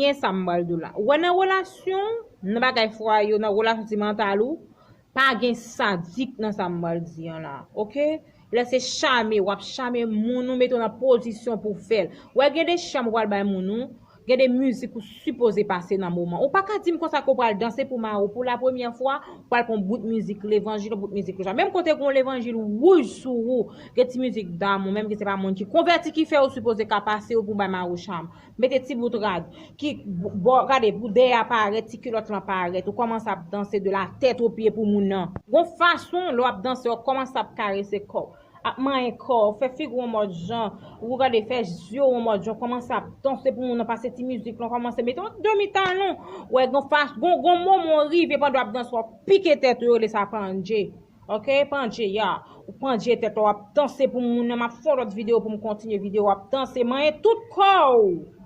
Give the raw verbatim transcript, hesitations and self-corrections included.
Gen sa m pral di w la. Ou wè nan relasyon, nan bagay fwaye yo, nan relasyon sentimantal ou, pa gen sadik nan sa m pral di an la, oke? Lè se chame, w ap chame moun ou mete w nan pozisyon pou w fè l. Ou wè gen de cham ou pral bay moun ou, gen de mizik ou sipoze pase nan moman. Ou pa ka di m konsa ke w pral danse pou mari w pou la premyè fwa, ou pral pran bout mizik levanjil, bout mizik loja. Menm kote gen yon levanjil wouj sou ou, gen ti mizik damou, menm ke se pa moun ki konvèti ki fè ou sipoze ka pase yo pou bay mari w cham. Mete ti bout rad ki bò, gade, pou dèyè a parèt, ti kilòt lan parèt. Ou kòmanse ap danse de la tèt o pye pou moun nan. Gon fason, lè w ap danse, w kòmanse ap karese kò w, ap manyen kò w, fè figi w yon mòd jan, ou gade, fè zye w yon mòd jan, kòmanse ap danse pou moun nan, pase ti mizik lan, kòmanse mete yon demi talon. Ou wè, gon fas, gon, gon moman w rive pandan w ap danse, w ap pike tèt ou, yo rele sa pandje. Oke, pandje, ya. Ou pandje tèt ou, w ap danse pou moun nan, m ap fè yon lòt videyo pou m kontinye videyo, w ap danse, manyen tout kò w.